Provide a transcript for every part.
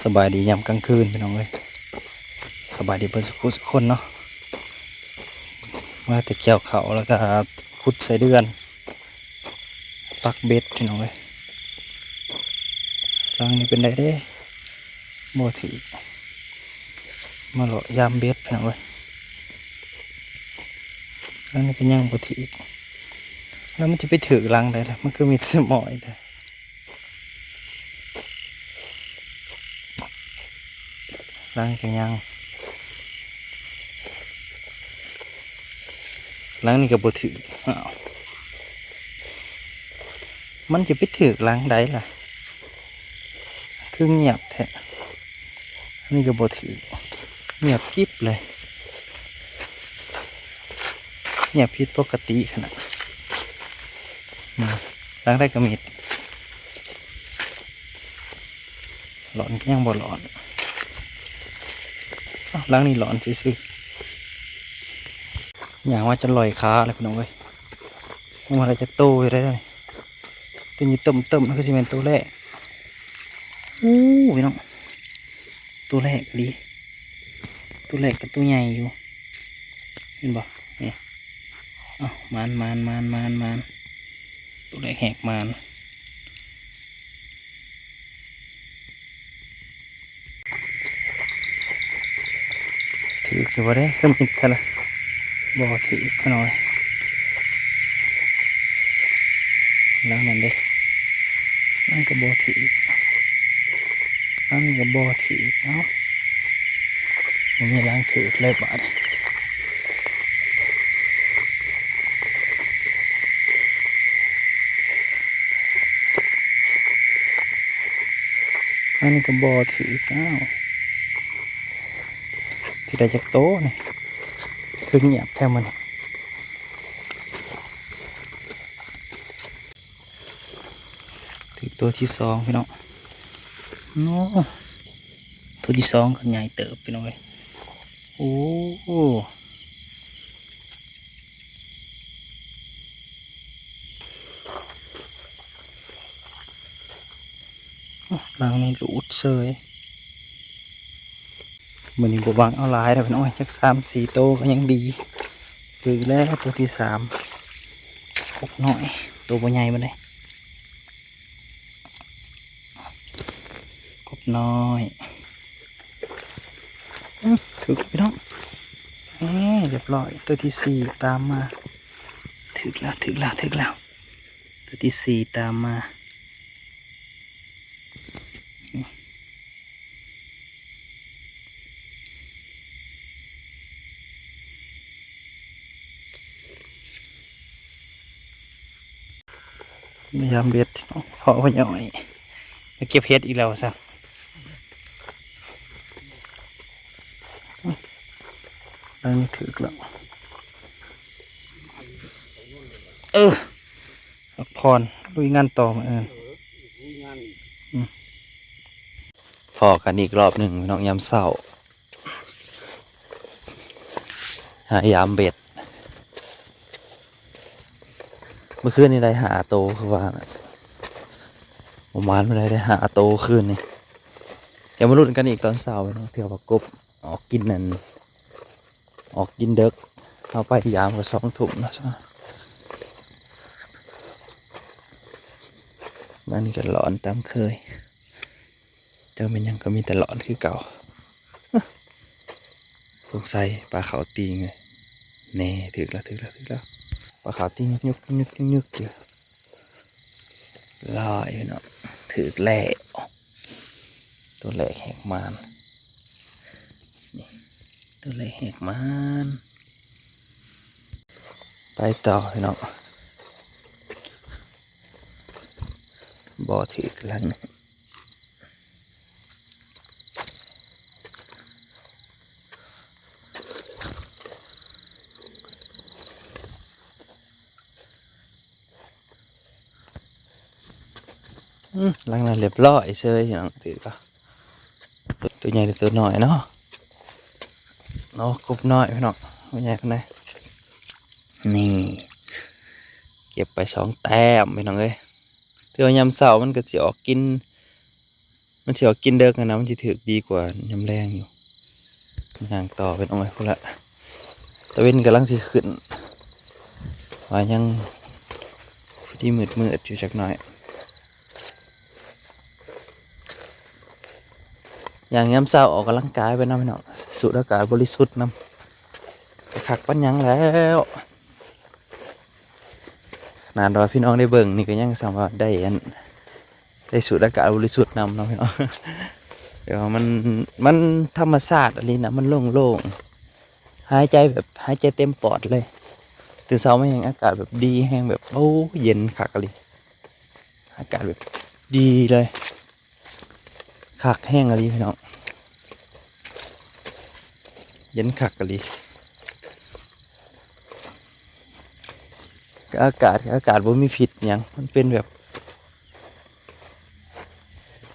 ສະບາຍດີຍາມກາງຄືນພີ່ນ້ອງເອີຍ ສະບາຍດີເບິດສູ່ຄົນເນາະ ມາແຕ່ກ່ຽວເຂົ້າແລ້ວກໍຂຸດໄສ້ເດືອນ ປັກເບັດພີ່ນ້ອງເອີຍ ຫຼັງນີ້ເປັນໃດເດ້ ບໍ່ຖືກ ມາເລາະຍາມເບັດພີ່ນ້ອງເອີຍ ຫຼັງນີ້ກໍຍັງບໍ່ຖືກ ແລ້ວມັນຈະໄປຖືກຫຼັງໃດລະ ມັນຄືມີແຕ່ໝ້ອຍແທ້. ຫຼັງນີ້ກໍຍັງ ຫຼັງນີ້ກໍບໍ່ຖືກ ອ້າວ ມັນຈະໄປຖືກຫຼັງໃດລະ ຄືງຽບແທ້ ອັນນີ້ກໍບໍ່ຖືກ ງຽບກິບເລີຍ ງຽບຜິດປົກກະຕິຂະໜາດ ອືມ ຫຼັງໃດກໍມີ ຫຼອນກໍຍັງບໍ່ຫຼອນ ອ້າວ ຫຼັງນີ້ຫຼອນຊື່ໆ ຍ່າງມາຈົນລອຍຂາແລ້ວພີ່ນ້ອງເອີຍ ຍັງບໍ່ໄດ້ຈັກໂຕຢູ່ເດ້ ຕົວນີ້ເຕີມໆ ຄືຊິແມ່ນໂຕແລກ ໂອ້ ພີ່ນ້ອງ ໂຕແລກອີ່ຫຼີ ໂຕແລກກໍໂຕໃຫຍ່ຢູ່ ເຫັນບໍ່ ນີ້ ອ້າວ ມານໆໆໆໆ ໂຕແລກແຫກມານ ຖືກຢູ່ບໍ່ເດ້ ຄືມີແຕ່ລະ ບໍ່ຖືກຂະນ້ອຍ ຫຼັງນັ້ນເດ້ ມັນກໍບໍ່ຖືກ ອັນນີ້ກໍບໍ່ຖືກ ເອົ້າ ບໍ່ມີຫຼັງຖືກເລີຍບາດນີ້ ອັນນີ້ກໍບໍ່ຖືກ ອ້າວ ຊິໄດ້ຈັກໂຕນີ້ ຄືງຽບແທ້ມື້ນີ້ ຖືກໂຕທີສອງພີ່ນ້ອງ ໂອ້ ໂຕທີສອງກໍໃຫຍ່ເຕີບພີ່ນ້ອງເອີຍ ໂອ້ ຫຼັງນີ້ຫຼຸດເສີຍ ມື້ນີ້ບໍ່ຫວັງເອົາຫຼາຍດອກພີ່ນ້ອງເອີຍ ຈັກສາມສີ່ໂຕກໍຍັງດີ ຖືກແລ້ວໂຕທີສາມ ກົບນ້ອຍ ໂຕບໍ່ໃຫຍ່ປານໃດ ກົບນ້ອຍ ອືມ ຖືກພີ່ນ້ອງ ເອີ ຮຽບຮ້ອຍ ໂຕທີສີ່ຕາມມາ ຖືກແລ້ວ ຖືກແລ້ວ ຖືກແລ້ວ ໂຕທີສີ່ຕາມມາ ຍາມເບັດ ພໍ້ພໍ່ໃຫຍ່ອ້ອຍ ໄປເກັບເຫັດອີກແລ້ວວ່າຊັ້ນ ອັນນີ້ຖືກແລ້ວ ເອີ ພັກຜ່ອນ ລຸຍງານຕໍ່ມື້ອື່ນ ພໍ້ກັນອີກລອບໜຶ່ງພີ່ນ້ອງ ຍາມເຊົ້າ ຫາຍາມເບັດ ມື້ຄືນນີ້ໄດ້ຫ້າໂຕ ຄືວ່າ ປະມານໄດ້ ໄດ້ຫ້າໂຕຄືນນີ້ ດຽວມາລຸ້ນກັນອີກຕອນເຊົ້າເນາະ ເທື່ອວ່າກົບອອກກິນນັ້ນ ອອກກິນເດິກ ເຮົາໄປຍາມກໍສອງທຸ່ມເນາະ ອັນນີ້ກໍຫຼອນຕາມເຄີຍ ຈັກແມ່ນຫຍັງກໍມີແຕ່ຫຼອນຄືເກົ່າ ສົງໄສປາຂາວຕີງເລີຍ ແນ່ ຖືກແລ້ວ ຖືກແລ້ວ ຖືກແລ້ວ ປາຂາວຕີງຍຸກໆໆໆຢູ່ ຫຼາຍເນາະ ຖືກແລ້ວ ໂຕແລກແຫກມານ ນີ້ ໂຕແລກແຫກມານ ໄປຕໍ່ພີ່ນ້ອງ ບໍ່ຖືກແລ້ວນີ້ ອືມ ຫຼັງນັ້ນຮຽບຮ້ອຍເຊີຍ ພີ່ນ້ອງ ຖືກລະ ໂຕໃຫຍ່ຫຼືໂຕນ້ອຍເນາະ ເນາະ ກົບນ້ອຍພີ່ນ້ອງ ບໍ່ໃຫຍ່ປານໃດ ນີ້ ເກັບໄປສອງແຕ້ມພີ່ນ້ອງເອີຍ ຖືວ່າຍາມເຊົ້າມັນກໍຊິອອກກິນ ມັນຊິອອກກິນເດິກຫັ້ນນະ ມັນຊິຖືກດີກວ່າຍາມແລງຢູ່. ຍ່າງຕໍ່ໄປນ້ອງເອີຍ ພຸ້ນລະ ຕາເວັນກຳລັງຊິຂຶ້ນ ວ່າຍັງພໍດີມືດໆຢູ່ຈັກໜ້ອຍ. ຍ່າງຍາມເຊົ້າອອກກຳລັງກາຍໄປນຳພີ່ນ້ອງ ສູດອາກາດບໍລິສຸດນຳ ກໍຄັກປານຫຍັງແລ້ວ. ຂະໜາດວ່າພີ່ນ້ອງໄດ້ເບິ່ງນີ້ກໍຍັງສ່ຳວ່າໄດ້ອັນ ໄດ້ສູດອາກາດບໍລິສຸດນຳເນາະພີ່ນ້ອງ. ແຕ່ວ່າມັນ ມັນທຳມະຊາດອີ່ຫຼີນະ ມັນໂລ່ງໆ ຫາຍໃຈແບບຫາຍໃຈເຕັມປອດເລີຍ. ຕື່ນເຊົ້າມາແຮງອາກາດແບບດີແຮງ ແບບ ໂອ້ ເຢັນຄັກອີ່ຫຼີ ອາກາດແບບດີເລີຍ. ຄັກແຮງອີ່ຫຼີພີ່ນ້ອງ ເຢັນຄັກອີ່ຫຼີ. ອາກາດ ອາກາດບໍ່ມີພິດຫຍັງ ມັນເປັນແບບ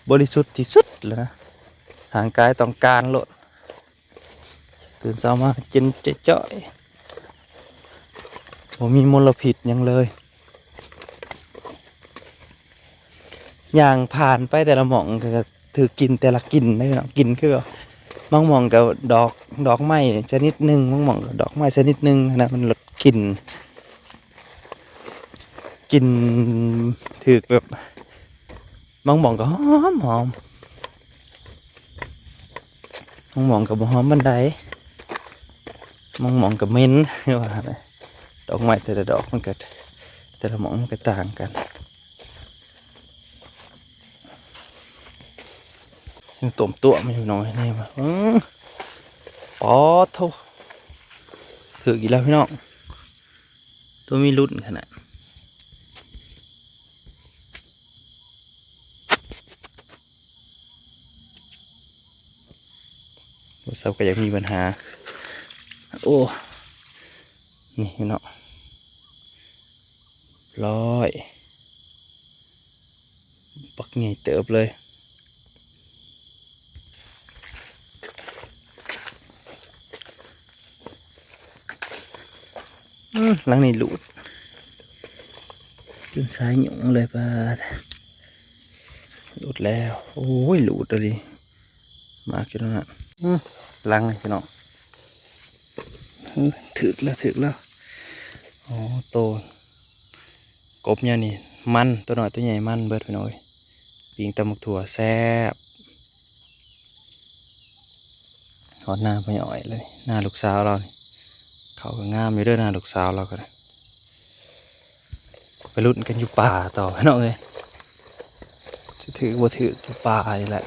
ບໍລິສຸດທີ່ສຸດແລ້ວນະ ຮ່າງກາຍຕ້ອງການໂລດ. ຕື່ນເຊົ້າມາເຢັນຈ່ອຍໆ ບໍ່ມີມົນລະພິດຫຍັງເລີຍ. ຍ່າງຜ່ານໄປແຕ່ລະໝ່ອງກໍຖືກກິ່ນແຕ່ລະກິ່ນເດ້ເນາະ ກິ່ນຄືວ່າ ບາງໝ່ອງກໍດອກ ດອກໄມ້ຊະນິດໜຶ່ງ ບາງໝ່ອງກໍດອກໄມ້ຊະນິດໜຶ່ງຫັ້ນນະ ມັນລົດກິ່ນ ກິ່ນຖືກແບບ ບາງໝ່ອງກໍຫອມ ຫອມ ບາງໝ່ອງກໍບໍ່ຫອມປານໃດ ບາງໝ່ອງກໍເໝັນ ວ່າ ດອກໄມ້ແຕ່ລະດອກມັນກໍ ແຕ່ລະໝ່ອງມັນກໍຕ່າງກັນ. ຍັງຕົມຕົວະມັນຢູ່ນ້ອຍນີ້ວ່າ ອື ປາດໂທ້ ຖືກອີກແລ້ວພີ່ນ້ອງ ໂຕມີລຸ້ນຂະໜາດ. ໂທລະສັບກໍຢາກມີບັນຫາ ໂອ້ ນີ້ເນາະ ຮ້ອຍ ບັກໃຫຍ່ເຕີບເລີຍ. ອື ຫຼັງນີ້ຫຼຸດ ຈົນສາຍຫຍຸ້ງເລີຍ ປາດ ຫຼຸດແລ້ວ ໂອ້ຍ ຫຼຸດອີ່ຫຼີ ມາກຢູ່ນັ້ນນະ ອື ຫຼັງນີ້ພີ່ນ້ອງ ອື ຖືກແລ້ວ ຖືກແລ້ວ ໂອ້ ໂຕ ກົບຍາມນີ້ມັນ ໂຕນ້ອຍໂຕໃຫຍ່ມັນເບິດພີ່ນ້ອງເອີຍ ປີ້ງຕຳບັກຖົ່ວແຊບ. ຮອດນາພໍ່ໃຫຍ່ອ້ອຍແລ້ວນີ້ ນາລູກສາວລາວນີ້ ເຂົ້າກໍງາມຢູ່ເດີ ນາລູກສາວລາວກໍໄດ້. ໄປລຸ້ນກັນຢູ່ປ່າຕໍ່ພີ່ນ້ອງເອີຍ ຊິຖືກບໍ່ຖືກຢູ່ປ່ານີ້ແຫຼະ.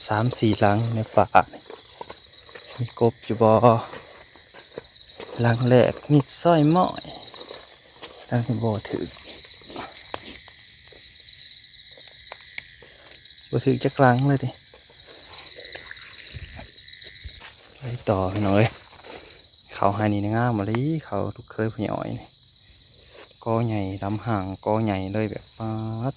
ສາມສີ່ຫຼັງໃນປ່ານີ້ ຊິມີກົບຢູ່ບໍ່? ຫຼັງແລກມີຊອຍມ້ອຍ ຫຼັງນີ້ບໍ່ຖືກ ບໍ່ຖືກຈັກຫຼັງເລີຍຕິ. ໄປຕໍ່ພີ່ນ້ອງເອີຍ ເຂົ້າໄຮ່ນີ້ງາມອີ່ຫຼີ ເຂົ້າລູກເຂີຍພໍ່ໃຫຍ່ອ້ອຍນີ້ ກໍໃຫຍ່ລຳຫ້າງ ກໍໃຫຍ່ເລີຍ ແບບ ປາດ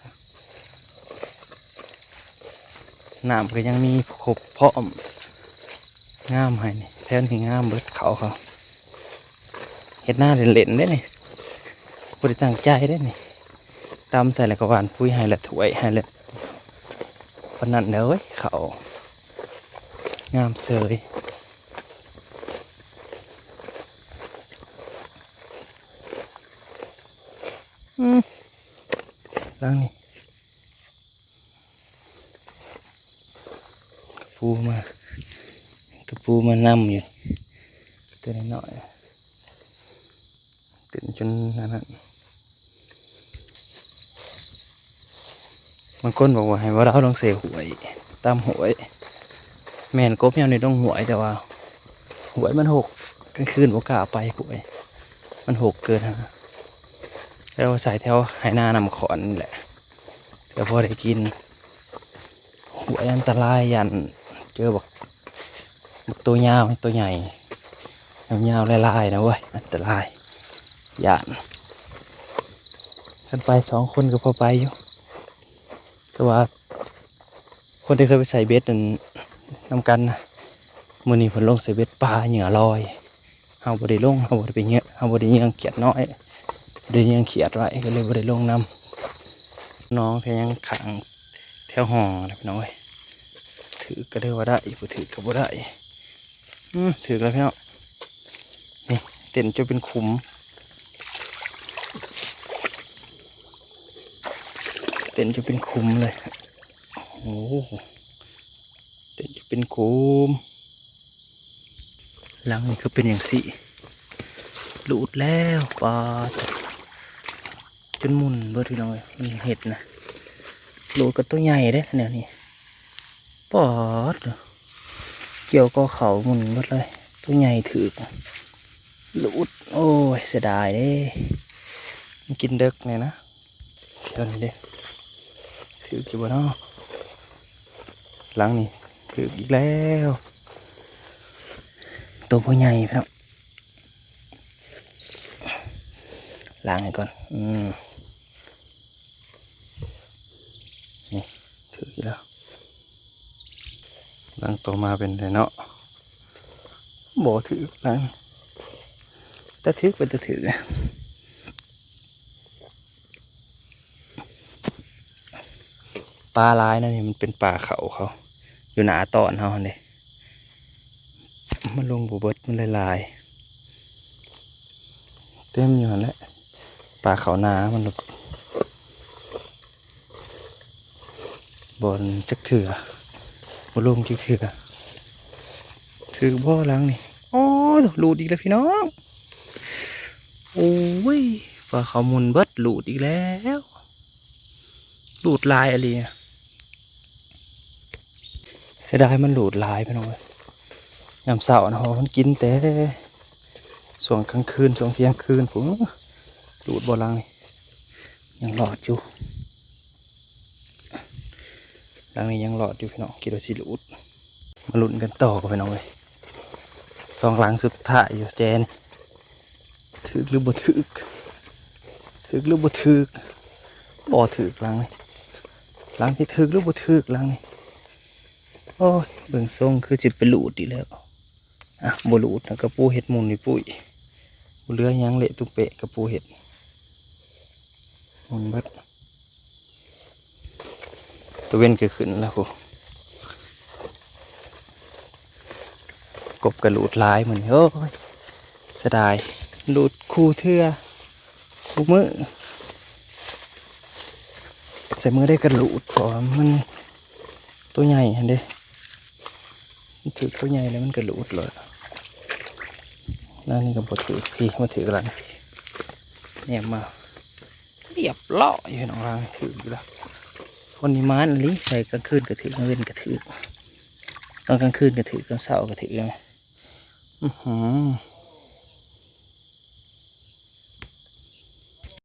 ນ້ຳກໍຍັງມີຄົບພ້ອມ ງາມໄຮ່ນີ້ ແຖວນີ້ງາມເບິດ ເຂົ້າເຂົາ ເຮັດນາເລ່ນໆເດ້ນີ້ ບໍ່ໄດ້ຕັ້ງໃຈເດ້ນີ້ ດຳໃສ່ແລ້ວກໍຫວ່ານປຸ໋ຍໃຫ້ລະຖ້ວຍໃຫ້ລະ ປານນັ້ນເດີເວີຍ ເຂົ້າງາມເສີຍ. ອືມ ຫຼັງນີ້ ກະປູມາ ກະປູມານຳຢູ່ ຕົວນ້ອຍໆ ຕື່ນຈົນອັນນັ້ນ ບາງຄົນບອກວ່າໃຫ້ບ່າວລາວລົງໃສ່ຫ້ວຍ ຕາມຫ້ວຍ ແມ່ນ ກົບຍາມນີ້ລົງຫ້ວຍ ແຕ່ວ່າຫ້ວຍມັນຫົກ ກາງຄືນບໍ່ກ້າໄປຫ້ວຍ ມັນຫົກເກີນຫັ້ນນະ ແລ້ວໃສ່ແຖວໄຮ່ນານ້ຳຂອນນີ້ແຫຼະ ກໍພໍໄດ້ກິນ. ໂອ້ຍ ອັນຕະລາຍ ຢ້ານເຈີບັກ ບັກໂຕຍາວ ໂຕໃຫຍ່ ຍາວໆ ລາຍໆ ນະເວີຍ ອັນຕະລາຍ ຢ້ານ. ຄັນໄປສອງຄົນກໍພໍໄປຢູ່ ແຕ່ວ່າຄົນທີ່ເຄີຍໄປໃສ່ເບັດນັ້ນນຳກັນນະ ມື້ນີ້ເພິ່ນລົງໃສ່ເບັດປາ ເຫຍື່ອລອຍ. ເຮົາບໍ່ໄດ້ລົງ ເຮົາບໍ່ໄດ້ໄປເຫຍື່ອ ເຮົາບໍ່ໄດ້ເຫຍື່ອຂຽດນ້ອຍ ບໍ່ໄດ້ເຫຍື່ອຂຽດໄວ້ ກໍເລີຍບໍ່ໄດ້ລົງນຳ. ໜອງແຖວຫຍັງຂ້າງແຖວຮ່ອງນະພີ່ນ້ອງເອີຍ. ຖືກກໍເລີຍວ່າໄດ້ ບໍ່ຖືກກໍບໍ່ໄດ້. ອືມ ຖືກແລ້ວພີ່ນ້ອງ. ນີ້ເຕັ້ນຈົນເປັນຂຸມ ເຕັ້ນຈົນເປັນຂຸມເລີຍ. ໂອ້ ເຕັ້ນຈົນເປັນຂຸມ. ຫຼັງນີ້ຄືເປັນຈັ່ງຊີ້ ຫຼູດແລ້ວ. ປາດ ຈົນໝຸ່ນເບິດພີ່ນ້ອງເອີຍ ມັນເຮັດນະ. ຫຼູດກໍຕົວໃຫຍ່ເດ້ແນວນີ້. ປາດ ກ່ຽວກໍເຂົ້າໝຸ່ນເບິດເລີຍ. ຕົວໃຫຍ່ຖືກ ຫຼູດ. ໂອ້ຍ ເສຍດາຍເດ້ ມັນກິນເດິກແນ່ນະ. ແຖວນີ້ເດ້ ຖືກຢູ່ບໍ່ເນາະ? ຫຼັງນີ້ຖືກອີກແລ້ວ ໂຕບໍ່ໃຫຍ່ພີ່ນ້ອງ. ລ້າງໃຫ້ກ່ອນ. ອືມ ນີ້ຖືກອີກແລ້ວ. ຫຼັງຕໍ່ມາເປັນໃດເນາະ? ບໍ່ຖືກຫຼັງ ແຕ່ຖືກເປັນຕາຖືກ. ປາຫຼາຍນະນີ້ ມັນເປັນປາເຂົາເຂົາ ຢູ່ໜ້າຕອນເຮົາຫັ້ນເດ້. ມັນລົງບໍ່ເບິດ ມັນຫຼາຍໆ ເຕັມຢູ່ຫັ້ນແຫຼະ. ປາເຂົ້ານາມັນບໍ່ອັນຈັກເທື່ອ ບໍ່ລົງຈັກເທື່ອ. ຖືກບໍ່ຫຼັງນີ້? ໂອ້ຍ ຫຼູດອີກແລ້ວພີ່ນ້ອງ. ໂອ້ຍ ປາເຂົາໝຸ່ນເບິດ ຫຼູດອີກແລ້ວ. ຫຼູດຫຼາຍອີ່ຫຼີ ເສຍດາຍມັນຫຼູດຫຼາຍພີ່ນ້ອງເອີຍ. ຍາມເຊົ້ານະ ເພາະມັນກິນແຕ່ຊ່ວງກາງຄືນ ຊ່ວງທ່ຽງຄືນພຸ້ນ. ຫຼູດບໍ່ຫຼັງນີ້? ຍັງລອດຢູ່ ຫຼັງນີ້ຍັງລອດຢູ່ພີ່ນ້ອງ ຄິດວ່າຊິຫຼູດ. ມາລຸ້ນກັນຕໍ່ພີ່ນ້ອງເອີຍ ສອງຫຼັງສຸດທ້າຍຢູ່ແຈນີ້. ຖືກຫຼືບໍ່ຖືກ? ຖືກຫຼືບໍ່ຖືກ? ບໍ່ຖືກຫຼັງນີ້. ຫຼັງນີ້ຖືກຫຼືບໍ່ຖືກຫຼັງນີ້? ໂອ້ຍ ເບິ່ງຊົງຄືຊິໄປຫຼູດອີກແລ້ວ. ອ່ະ ບໍ່ຫຼູດນະ ກະປູເຫັດໝຸ່ນຢູ່ປຸ້ຍ ບໍ່ເຫຼືອຫຍັງ ເລະຕຸ້ມເປະກະປູເຫັດ ໝຸ່ນເບິດ. ຕາເວັນກໍຂຶ້ນແລ້ວພຸ້ນ. ກົບກໍຫຼູດຫຼາຍມື້ນີ້ ໂອ້ຍ ເສຍດາຍ ຫຼູດຄູ່ເທື່ອຄູ່ມື້. ໃສ່ມື້ໃດກໍຫຼູດ ເພາະວ່າມັນໂຕໃຫຍ່ຫັ້ນເດ້ ມັນຖືກໂຕໃຫຍ່ແລ້ວມັນກໍຫຼູດໂລດ. ແນວນີ້ກໍບໍ່ຖືກ ພີ້ ມາຖືກຫຼັງ ແນມມາ ລຽບລ້ອຍ ພີ່ນ້ອງ ຫຼັງຖືກຢູ່ລະ. ຄົນນີ້ໝານອີ່ຫຼີ ໃສ່ກາງຄືນກໍຖືກ ກາງເວັນກໍຖືກ ຕອນກາງຄືນກໍຖືກ ຕອນເຊົ້າກໍຖືກນະ. ອືຫື